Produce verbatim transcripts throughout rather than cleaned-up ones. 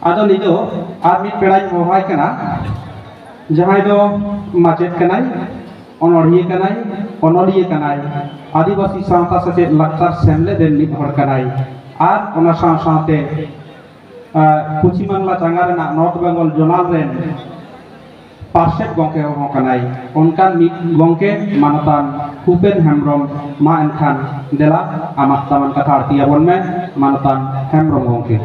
ᱟᱫᱚ ᱱᱤᱛᱚᱜ ᱟᱨ ᱢᱤᱫ ᱯᱮᱲᱟᱧ ᱦᱚᱦᱚᱣᱟᱭ ᱠᱟᱱᱟ, ᱡᱟᱦᱟᱸᱭ ᱫᱚ ᱢᱟᱪᱮᱫ ᱠᱟᱱᱟᱭ, ᱚᱱᱚᱬᱦᱤᱭᱟᱹ ᱠᱟᱱᱟᱭ, ᱚᱱᱚᱞᱤᱭᱟᱹ ᱠᱟᱱᱟᱭ, ᱟᱹᱫᱤᱵᱟᱹᱥᱤ ᱥᱟᱶᱛᱟ ᱥᱮᱪᱮᱫ ᱞᱟᱠᱪᱟᱨ ᱥᱮᱢᱞᱮᱫ ᱨᱮᱱ ᱢᱤᱫ ᱦᱚᱲ ᱠᱟᱱᱟᱭ᱾ ᱟᱨ ᱚᱱᱟ ᱥᱟᱶ ᱥᱟᱶᱛᱮ, ᱟᱨ ᱯᱚᱪᱷᱤᱢ ᱵᱟᱝᱞᱟ ᱪᱟᱸᱜᱟ ᱨᱮᱱᱟᱜ ᱱᱚᱨᱛᱷ ᱵᱮᱝᱜᱚᱞ ᱡᱳᱱᱟᱞ ᱨᱮᱱ ᱯᱟᱨᱥᱮᱛ ᱜᱚᱢᱠᱮ ᱦᱚᱸ ᱠᱟᱱᱟᱭ᱾ ᱚᱱᱠᱟᱱ ᱢᱤᱫ ᱜᱚᱢᱠᱮ ᱢᱟᱱᱚᱛᱟᱱ ᱩᱯᱮᱱ ᱦᱮᱢᱵᱨᱚᱢ, ᱢᱟ ᱮᱱᱠᱷᱟᱱ ᱫᱮᱞᱟ ᱟᱢᱟᱜ ᱛᱟᱢᱟᱱ ᱠᱟᱛᱷᱟ ᱟᱹᱲᱛᱤ ᱟᱵᱚᱱ ᱢᱮ, ᱢᱟᱱᱚᱛᱟᱱ ᱦᱮᱢᱵᱨᱚᱢ ᱜᱚᱢᱠᱮ᱾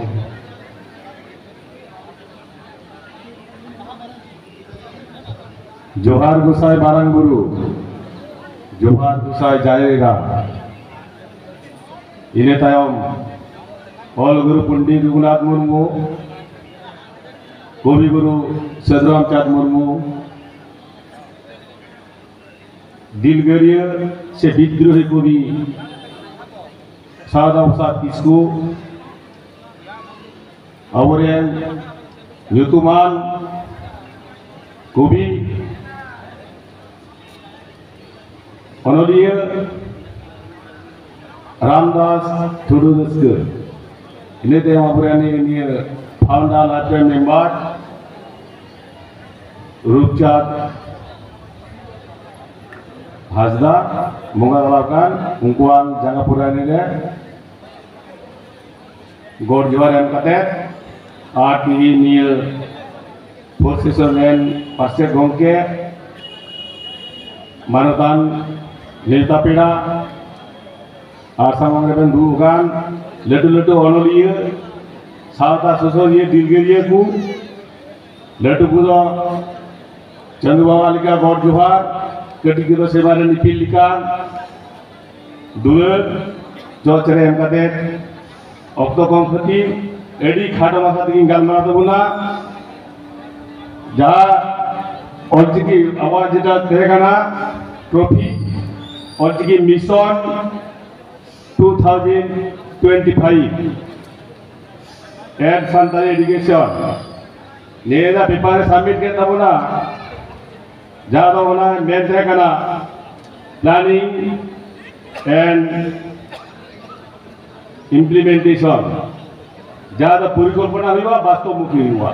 ᱡᱚᱦᱟᱨ ᱜᱚᱸᱥᱟᱭ ᱢᱟᱨᱟᱝ ᱵᱩᱨᱩ, ᱡᱚᱦᱟᱨ ᱜᱚᱸᱥᱟᱭ ᱡᱟᱦᱮᱨ ᱮᱨᱟ᱾ ᱤᱱᱟᱹ ᱛᱟᱭᱚᱢ ᱚᱞ ᱜᱩᱨᱩ ᱯᱚᱱᱰᱤᱛ ᱨᱚᱜᱷᱩᱱᱟᱛᱷ ᱢᱩᱨᱢᱩ, ᱠᱚᱵᱤ ᱜᱩᱨᱩ ᱥᱟᱹᱫᱷᱩ ᱨᱟᱢᱪᱟᱸᱫᱽ ᱢᱩᱨᱢᱩ, ᱫᱤᱞᱜᱟᱹᱨᱤᱭᱟᱹ ᱥᱮ ᱵᱤᱫᱽᱨᱳᱦᱤ ᱠᱚᱵᱤ ᱥᱟᱨᱚᱫᱟ ᱯᱨᱚᱥᱟᱫᱽ ᱠᱤᱥᱠᱩ, ᱟᱵᱚᱨᱮᱱ ᱧᱩᱛᱩᱢᱟᱱ ᱠᱚᱵᱤ, ᱚᱱᱚᱞᱤᱭᱟᱹ ᱨᱟᱢᱫᱟᱥ ᱴᱩᱰᱩ ᱨᱟᱹᱥᱠᱟᱹ, ᱤᱱᱟᱹ ᱛᱟᱭᱚᱢ ᱟᱵᱚᱨᱮᱱ ᱱᱤᱭᱟᱹ founder library member ᱨᱩᱯᱪᱟᱸᱫᱽ ᱦᱟᱸᱥᱫᱟ ᱵᱚᱸᱜᱟ ᱛᱟᱞᱟ ᱟᱠᱟᱱ, ᱩᱱᱠᱩᱣᱟᱜ ᱡᱟᱸᱜᱟ ᱯᱩᱨᱟᱹᱱᱤ ᱨᱮ ᱜᱚᱰ ᱡᱚᱦᱟᱨ ᱮᱢ ᱠᱟᱛᱮ, ᱟᱨ ᱛᱤᱦᱤᱧ ᱱᱤᱭᱟᱹ fourth session ᱨᱮᱱ ᱯᱟᱨᱥᱮᱛ ᱜᱚᱢᱠᱮ, ᱢᱟᱱᱚᱛᱟᱱ ᱱᱮᱣᱛᱟ ᱯᱮᱲᱟ, ᱟᱨ ᱥᱟᱢᱟᱝ ᱨᱮᱵᱮᱱ ᱫᱩᱲᱩᱵ ᱟᱠᱟᱱ ᱞᱟᱹᱴᱩ ᱞᱟᱹᱴᱩ ᱚᱱᱚᱞᱤᱭᱟᱹ, ᱥᱟᱶᱛᱟ ᱥᱩᱥᱟᱹᱨᱤᱭᱟᱹ, ᱫᱤᱞᱜᱟᱹᱨᱤᱭᱟᱹ ᱠᱚ, ᱞᱟᱹᱴᱩ ᱠᱚᱫᱚ ᱪᱟᱸᱫᱩ ᱵᱟᱵᱟ ᱞᱮᱠᱟ ᱜᱚᱰ ᱡᱚᱦᱟᱨ, ᱠᱟᱹᱴᱤᱡ ᱠᱚᱫᱚ ᱥᱮᱨᱢᱟ ᱨᱮ ᱤᱯᱤᱞ ᱞᱮᱠᱟ ᱫᱩᱞᱟᱹᱲ᱾ ᱪᱚᱨᱪᱟ ᱨᱮ ᱮᱢ ᱠᱟᱛᱮ, ᱚᱠᱛᱚ ᱠᱚᱢ ᱠᱷᱟᱹᱛᱤᱨ ᱟᱹᱰᱤ ᱠᱷᱟᱴᱚ ᱢᱟᱪᱷᱟ ᱛᱮᱜᱮᱧ ᱜᱟᱞᱢᱟᱨᱟᱣ ᱛᱟᱵᱚᱱᱟ᱾ ᱡᱟᱦᱟᱸ ᱚᱞᱪᱤᱠᱤ ᱟᱵᱚᱣᱟᱜ ᱡᱮᱴᱟ ᱛᱟᱦᱮᱸ ᱠᱟᱱᱟ trophy, Ol Chiki mission two thousand twenty five and Santali Education, ᱱᱤᱭᱟᱹ ᱫᱚ ᱯᱮᱯᱟᱨ ᱨᱮ ᱥᱟᱵᱢᱤᱴ ᱠᱮᱫ ᱛᱟᱵᱚᱱᱟ, ᱡᱟᱦᱟᱸ ᱫᱚ ᱚᱱᱟ ᱢᱮᱱ ᱛᱟᱦᱮᱸ ᱠᱟᱱᱟ planning and implementation᱾ ᱡᱟᱦᱟᱸ ᱫᱚ ᱯᱚᱨᱤᱠᱚᱞᱯᱚᱱᱟ ᱦᱩᱭᱩᱜᱼᱟ, ᱵᱟᱥᱛᱚᱵ ᱢᱩᱠᱷᱤ ᱦᱩᱭᱩᱜᱼᱟ᱾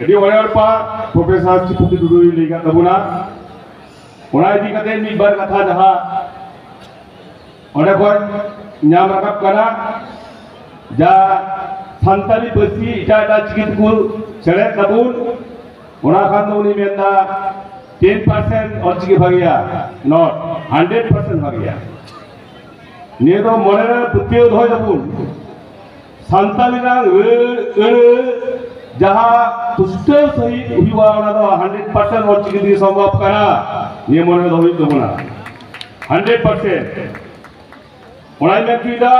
ᱟᱹᱰᱤ ᱚᱱᱮ ᱚᱱᱯᱟ ᱯᱨᱚᱯᱷᱮᱥᱚᱨ ᱥᱨᱤᱯᱚᱛᱤ ᱴᱩᱰᱩᱭ ᱞᱟᱹᱭ ᱠᱟᱫ ᱛᱟᱵᱚᱱᱟ᱾ ᱚᱱᱟ ᱤᱫᱤ ᱠᱟᱛᱮ ᱢᱤᱫ ᱵᱟᱨ ᱠᱟᱛᱷᱟ ᱡᱟᱦᱟᱸ ᱚᱸᱰᱮ ᱠᱷᱚᱱ ᱧᱟᱢ ᱨᱟᱠᱟᱵ ᱠᱟᱱᱟ, ᱡᱟ ᱥᱟᱱᱛᱟᱲᱤ ᱯᱟᱹᱨᱥᱤ ᱮᱴᱟᱜ ᱮᱴᱟᱜ ᱪᱤᱠᱤ ᱛᱮᱠᱚ ᱥᱮᱞᱮᱫ ᱛᱟᱵᱚᱱ, ᱚᱱᱟ ᱠᱷᱟᱱ ᱫᱚ ᱩᱱᱤ ᱢᱮᱱᱫᱟ ten percent ᱚᱞᱪᱤᱠᱤ ᱵᱷᱟᱜᱮᱭᱟ, not hundred percent ᱵᱷᱟᱜᱮᱭᱟ᱾ ᱱᱤᱭᱟᱹ ᱫᱚ ᱢᱚᱱᱮ ᱨᱮ ᱯᱟᱹᱛᱭᱟᱹᱣ ᱫᱚᱦᱚᱭ ᱛᱟᱵᱚᱱ᱾ ᱥᱟᱱᱛᱟᱲᱤ ᱨᱮᱱᱟᱜ ᱟᱹᱲᱟᱹ, ᱟᱹᱲᱟᱹ ᱡᱟᱦᱟᱸ ᱯᱩᱥᱴᱟᱹᱣ ᱥᱟᱺᱦᱤᱡ ᱦᱩᱭᱩᱜᱼᱟ, ᱚᱱᱟ ᱫᱚ hundred percent ᱚᱞᱪᱤᱠᱤ ᱛᱮᱜᱮ ᱥᱚᱢᱵᱷᱚᱵ ᱠᱟᱱᱟ᱾ ᱱᱤᱭᱟᱹ ᱢᱚᱱᱮ ᱫᱚᱦᱚ ᱦᱩᱭᱩᱜ ᱛᱟᱵᱚᱱᱟ, hundred percent᱾ ᱚᱱᱟᱧ ᱢᱮᱱ ᱦᱚᱪᱚᱭᱮᱫᱟ᱾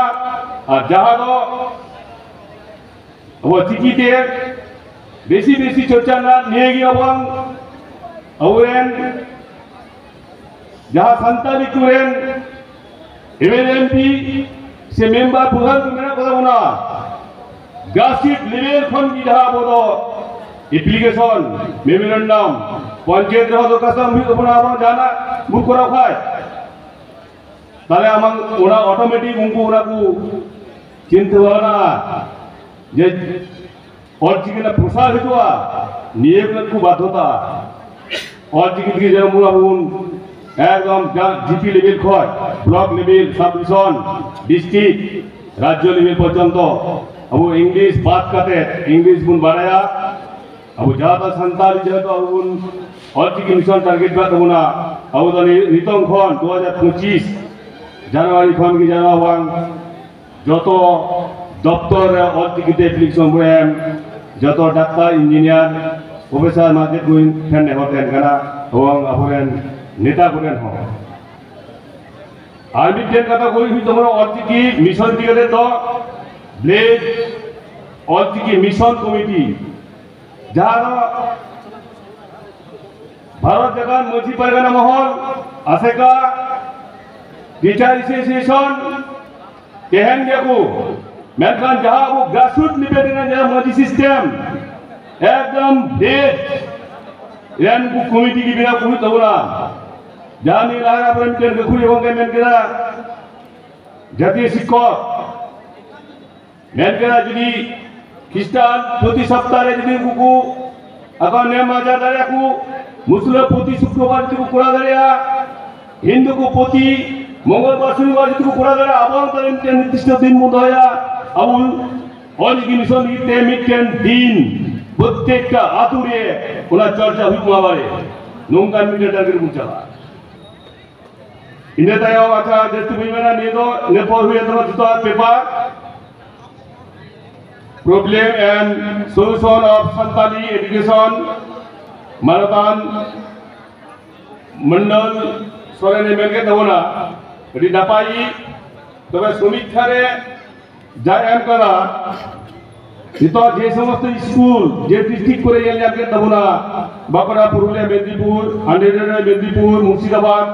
ᱟᱨ ᱡᱟᱦᱟᱸ ᱫᱚ ᱟᱵᱚ ᱪᱤᱠᱤᱛᱮ ᱵᱮᱥᱤ ᱵᱮᱥᱤ ᱪᱚᱨᱪᱟ ᱨᱮᱱᱟᱜ ᱱᱤᱭᱟᱹ ᱜᱮ ᱟᱵᱚᱣᱟᱜ, ᱟᱵᱚᱨᱮᱱ ᱡᱟᱦᱟᱸ ᱥᱟᱱᱛᱟᱲᱤ ᱠᱚᱨᱮᱱ M L A, M P ᱥᱮ ᱢᱮᱢᱵᱟᱨ ᱯᱨᱚᱫᱷᱟᱱ ᱠᱚ ᱢᱮᱱᱟᱜ ᱠᱚᱛᱟ ᱵᱚᱱᱟ, grassroot level ᱠᱷᱚᱱ ᱜᱮ ᱡᱟᱦᱟᱸ ᱟᱵᱚ ᱫᱚ application, memorandum, ᱯᱚᱧᱪᱟᱭᱮᱛ ᱨᱮᱦᱚᱸ ᱫᱚᱨᱠᱷᱟᱥᱛᱚ ᱮᱢ ᱦᱩᱭᱩᱜ ᱛᱟᱵᱚᱱᱟ, ᱟᱵᱚ ᱡᱟᱦᱟᱱᱟᱜ ᱵᱚᱱ ᱠᱚᱨᱟᱣ ᱠᱷᱟᱡ᱾ ᱛᱟᱦᱞᱮ ᱟᱢᱟᱜ ᱚᱱᱟ automatic ᱩᱱᱠᱩ ᱚᱱᱟ ᱠᱚ ᱪᱤᱱᱛᱟᱹ ᱵᱷᱟᱵᱽᱱᱟ ᱡᱮ ᱚᱞᱪᱤᱠᱤ ᱨᱮᱱᱟᱜ ᱯᱨᱚᱥᱟᱨ ᱦᱤᱡᱩᱜᱼᱟ, ᱱᱤᱭᱟᱹ ᱠᱚ ᱩᱱᱠᱩ ᱵᱟᱫᱽᱫᱷᱚᱛᱟ᱾ ᱚᱞᱪᱤᱠᱤ ᱛᱮᱜᱮ ᱡᱮᱢᱚᱱ ᱟᱵᱚ ᱵᱚᱱ ᱮᱠᱫᱚᱢ ᱡᱟ-, G P level ᱠᱷᱚᱱ block level, sub division, district, ᱨᱟᱡᱽᱡᱚ level ᱯᱚᱨᱡᱚᱱᱛᱚ ᱟᱵᱚ English ᱵᱟᱫ ᱠᱟᱛᱮ, English ᱵᱚᱱ ᱵᱟᱲᱟᱭᱟ, ᱟᱵᱚ ᱡᱟᱦᱟᱸ ᱫᱚ ᱥᱟᱱᱛᱟᱲᱤ ᱡᱮᱦᱮᱛᱩ ᱟᱵᱚ ᱵᱚᱱ ᱚᱞᱪᱤᱠᱤ mission target ᱢᱮᱱᱟᱜ ᱛᱟᱵᱚᱱᱟ, ᱟᱵᱚ ᱫᱚ ᱱᱤ-, ᱱᱤᱛᱚᱝ ᱠᱷᱚᱱ ᱫᱩ ᱦᱟᱡᱟᱨ ᱯᱚᱸᱪᱤᱥ ᱡᱟᱱᱩᱣᱟᱨᱤ ᱠᱷᱚᱱ ᱜᱮ ᱡᱟᱱᱟᱣ ᱵᱟᱝ ᱡᱚᱛᱚ ᱫᱚᱯᱛᱚᱨ ᱨᱮ ᱚᱞᱪᱤᱠᱤ ᱛᱮ application ᱵᱚᱱ ᱮᱢ, ᱡᱚᱛᱚ ᱰᱟᱠᱛᱟᱨ, engineer, professor, ᱢᱟᱪᱮᱫ ᱠᱚ ᱴᱷᱮᱱ ᱱᱮᱦᱚᱨ ᱛᱟᱦᱮᱱ ᱠᱟᱱᱟ ᱮᱵᱚᱝ ᱟᱵᱚᱨᱮᱱ ᱱᱮᱛᱟ ᱠᱚᱴᱷᱮᱱ ᱦᱚᱸ᱾ ᱟᱨ ᱢᱤᱫᱴᱮᱱ ᱠᱟᱛᱷᱟ ᱠᱩᱞᱤ ᱦᱩᱭᱩᱜ ᱛᱟᱵᱚᱱᱟ, ᱚᱞᱪᱤᱠᱤ mission ᱤᱫᱤ ᱠᱟᱛᱮ ᱫᱚ village ᱚᱞᱪᱤᱠᱤ mission committee, ᱡᱟᱦᱟᱸ ᱫᱚ ᱵᱷᱟᱨᱚᱛ ᱡᱟᱠᱟᱛ ᱢᱟᱹᱡᱷᱤ ᱯᱟᱨᱜᱟᱱᱟ ᱢᱚᱦᱚᱞ, ᱟᱥᱮᱠᱟ, teacher association ᱛᱟᱦᱮᱱ ᱜᱮᱭᱟ ᱠᱚ, ᱢᱮᱱᱠᱷᱟᱱ ᱡᱟᱦᱟᱸ ᱟᱵᱚ grassroot level ᱨᱮᱱᱟᱜ ᱡᱟᱦᱟᱸ ᱢᱟᱹᱡᱷᱤ system, ᱮᱠᱫᱚᱢ village ᱨᱮᱱ ᱠᱚ committee ᱜᱮ ᱵᱮᱱᱟᱣ ᱠᱚ ᱦᱩᱭᱩᱜ ᱛᱟᱵᱚᱱᱟ᱾ ᱡᱟᱦᱟᱸ ᱱᱤᱭᱟᱹ ᱞᱟᱦᱟ ᱟᱵᱚᱨᱮᱱ ᱢᱤᱫᱴᱮᱱ ᱜᱟᱹᱠᱷᱩᱲᱤᱭᱟᱹ ᱜᱚᱢᱠᱮ ᱢᱮᱱ ᱠᱮᱫᱟ, ᱡᱟᱹᱛᱤᱭᱚ ᱥᱤᱠᱠᱷᱚᱠ, ᱢᱮᱱ ᱠᱟᱱᱟ ᱡᱩᱫᱤ ᱠᱷᱨᱤᱥᱴᱟᱱ ᱯᱨᱚᱛᱤ ᱥᱚᱯᱛᱟᱦ ᱨᱮ ᱡᱩᱫᱤ ᱩᱱᱠᱩ ᱠᱚ ᱟᱠᱚ ᱱᱮᱢ ᱟᱪᱟᱨ ᱫᱟᱲᱮᱭᱟᱜᱼᱟ ᱠᱚ, ᱢᱩᱥᱞᱟᱹ ᱯᱨᱚᱛᱤ ᱥᱩᱠᱨᱚᱵᱟᱨ ᱡᱩᱫᱤ ᱠᱚ ᱠᱚᱨᱟᱣ ᱫᱟᱲᱮᱭᱟᱜᱼᱟ, ᱦᱤᱱᱫᱩ ᱠᱚ ᱯᱨᱚᱛᱤ ᱢᱚᱝᱜᱚᱞᱵᱟᱨ ᱥᱚᱱᱤᱵᱟᱨ ᱡᱩᱫᱤ ᱠᱚ ᱠᱚᱨᱟᱣ ᱫᱟᱲᱮᱭᱟᱜᱼᱟ, ᱟᱵᱚ ᱚᱱᱠᱟ ᱢᱤᱫᱴᱮᱱ ᱱᱤᱨᱫᱤᱥᱴᱚ ᱫᱤᱱ ᱵᱚᱱ ᱫᱚᱦᱚᱭᱟ, ᱟᱵᱚ ᱚᱞ ᱪᱤᱠᱤ ᱢᱤᱥᱚᱱ ᱞᱟᱹᱜᱤᱫ ᱛᱮ ᱢᱤᱫᱴᱮᱱ ᱫᱤᱱ ᱯᱨᱚᱛᱛᱮᱠᱴᱟ ᱟᱛᱳ ᱨᱮ ᱚᱱᱟ ᱪᱚᱨᱪᱟ ᱦᱩᱭᱩᱜ ᱢᱟ ᱵᱟᱨᱮ, ᱱᱚᱝᱠᱟᱱ ᱢᱤᱫᱴᱮᱱ ᱴᱟᱨᱜᱮᱴ ᱵᱚᱱ ᱪᱟᱞᱟᱜᱼᱟ᱾ ᱤᱱᱟᱹ ᱛᱟᱭᱚᱢ ᱟᱪᱪᱷᱟ ᱡᱟᱹᱥᱛᱤ ᱵᱟᱹᱧ ᱢᱮᱱᱟ, ᱱᱤᱭᱟᱹ ᱫᱚ ᱤᱱᱟᱹ ᱯᱚᱨ ᱦᱩᱭᱮᱱ ᱛᱟᱵᱚᱱᱟ ᱡᱚᱛᱚᱣᱟᱜ paper. Problem and Solution of Santali Education, ᱢᱟᱱᱚᱛᱟᱱ ᱢᱚᱱᱰᱚᱞ ᱥᱚᱨᱮᱱᱮ ᱢᱮᱱ ᱠᱮᱫ ᱛᱟᱵᱚᱱᱟ, ᱟᱹᱰᱤ ᱱᱟᱯᱟᱭ᱾ ᱛᱚᱵᱮ ᱥᱚᱢᱤᱠᱠᱷᱟ ᱨᱮ ᱡᱟ ᱮᱢ ᱠᱟᱱᱟ, ᱱᱤᱛᱚᱜ ᱡᱮ ᱥᱚᱢᱚᱥᱛᱚ ᱥᱠᱩᱞ ᱡᱮ ᱰᱤᱥᱴᱨᱤᱠᱴ ᱠᱚᱨᱮ ᱧᱮᱞ ᱧᱟᱢ ᱠᱮᱫ ᱛᱟᱵᱚᱱᱟ, ᱵᱟᱸᱠᱩᱲᱟ, ᱯᱩᱨᱩᱞᱤᱭᱟᱹ, ᱢᱮᱫᱽᱱᱤᱯᱩᱨ, ᱟᱱᱰᱮᱨ ᱢᱮᱫᱽᱱᱤᱯᱩᱨ, ᱢᱩᱨᱥᱤᱫᱟᱵᱟᱫᱽ,